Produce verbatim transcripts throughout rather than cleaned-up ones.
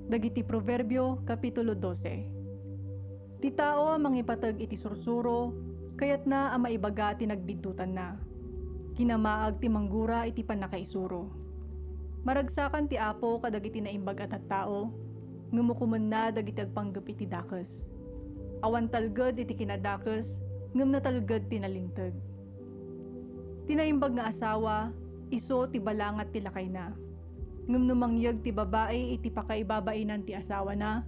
Dagiti Proverbio, Kapitulo dose. Ti tao a mangipateg iti sursuro, kayatna a maibaga ti nagbiddutanna. Kinamaag ti manggura iti pannakaisuro. Maragsakan ti Apo kadagiti naimbag a tattao, ngem ukomenna dagiti agpanggep iti dakes. Awan talged iti kinadakes, ngem natalged ti nalinteg. Ti naimbag nga asawa, isu ti balangat ti lakayna. Ngem no mangyeg ti babai iti pakaibabainan ti asawana,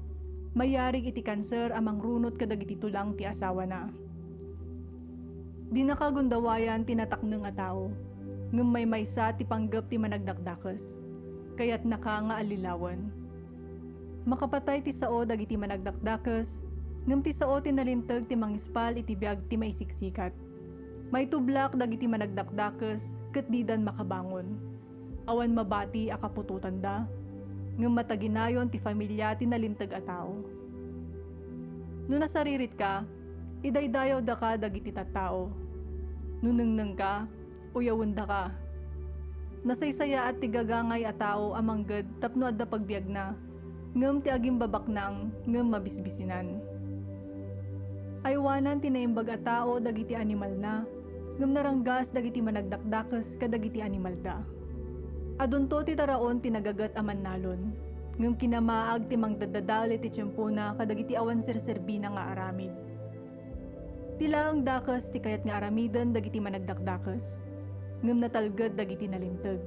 mayarig iti kanser a mangrunot kadagiti tulang ti asawana. Dinaka gundawayan ti natakneng a tao, ngem maymaysa ti panggep ti managdakdakes. Kayatnaka nga allilawen. Makapatay ti sao dagiti managdakdakes, ngem ti sao ti nalinteg ti mangispal iti biag ti maisiksikat. Maitublak dagiti managdakdakes ket didan makabangon. Awan mabati a kaputotanda, ngem mataginayon ti familia ti nalinteg a tao. No nasariritka, idaydayawdaka dagiti tattao. No nengnengka, uyawendaka. Nasaysayaat ti gagangay a tao a mangged tapno adda pagbiagna, ngem ti agimbabaknang ngem mabisbisinan. Aywanan ti naimbag a tao dagiti animalna, ngem naranggas dagiti managdakdakes kadagiti animalda. Adunto ti taraon ti nagaget a mannalon, ngem kinamaag ti mangdaddadael iti tiempona kadagiti awan serserbina nga aramid. Ti laeng dakes ti kayat nga aramiden dagiti managdakdakes, ngem natalged dagiti nalinteg.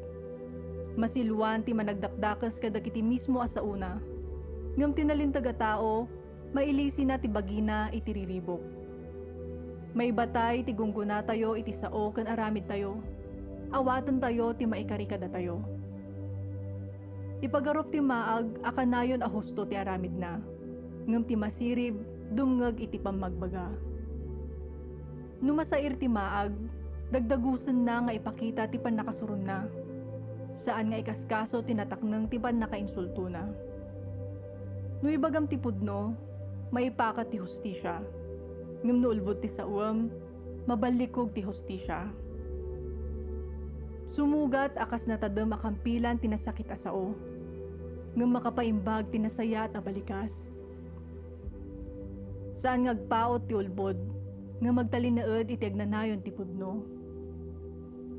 Masiluan ti managdakdakes kadagiti mismo a saona, ngem ti nalinteg a tao, mailisina ti bagina iti riribuk. Maibatay ti gunggonatayo iti sao ken aramidtayo. Awatentayo ti maikari kadatayo. Ipagarup ti maag a kanayon a husto ti aramidna, ngem ti masirib, dumngeg iti pammagbaga. No masair ti maag, dagdagusenna nga ipakita ti pannakasuronna. Saan nga ikaskaso ti natakneng ti pannakainsultona. No ibagam ti pudno, maipakat ti hustisia. Ngem no ulbod ti saoem, maballikog ti hustisia. Sumugat a kas natadem a kampilan ti nasakit a sao, ngem makapaimbag ti nasayaat a balikas. Saan nga agpaut ti ulbod, ngem agtalinaed iti agnanayon ti pudno.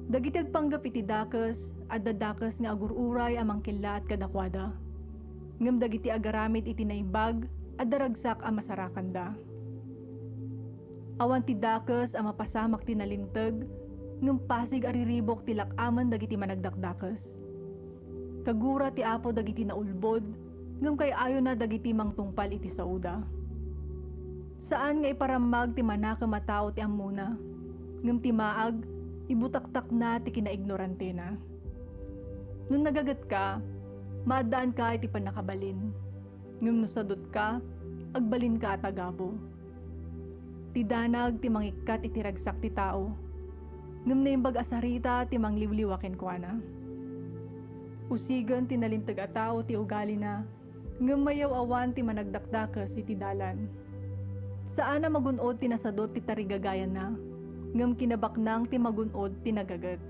Dagiti agpanggep iti dakes, adda dakes nga agur-uray a mangkellaat kadakuada. Ngem dagiti agaramid iti naimbag, adda ragsak a masarakanda. Awan ti dakes a mapasamak ti nalinteg, ngem pasig a riribuk ti lak-amen dagiti managdakdakes. Kagura ti Apo dagiti naulbod, ngem kay-ayona dagiti mangtungpal iti saoda. Saan nga iparammag ti manakem a tao ti ammona, ngem ti maag, ibutaktakna ti kinaignorantena. No nagagetka, maaddaanka iti pannakabalin, ngem no sadutka, agbalinka a tagabu. Ti danag ti mangikkat iti ragsak ti tao, ngem naimbag a sarita ti mangliwliwa kenkuana. Usigen ti nalinteg a tao ti ugalina, ngem mayaw-awan ti managdakdakes iti dalan. Saan a magun-od ti nasadut ti tarigagayanna, ngem kinabaknang ti magun-od ti nagaget.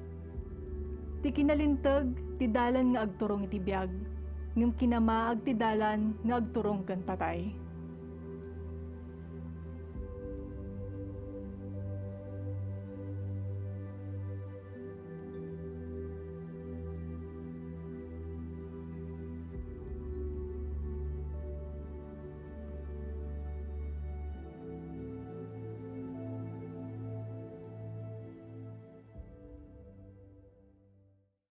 Ti kinalinteg ti dalan nga agturong iti biag, ngem kinamaag ti dalan nga agturong ken patay.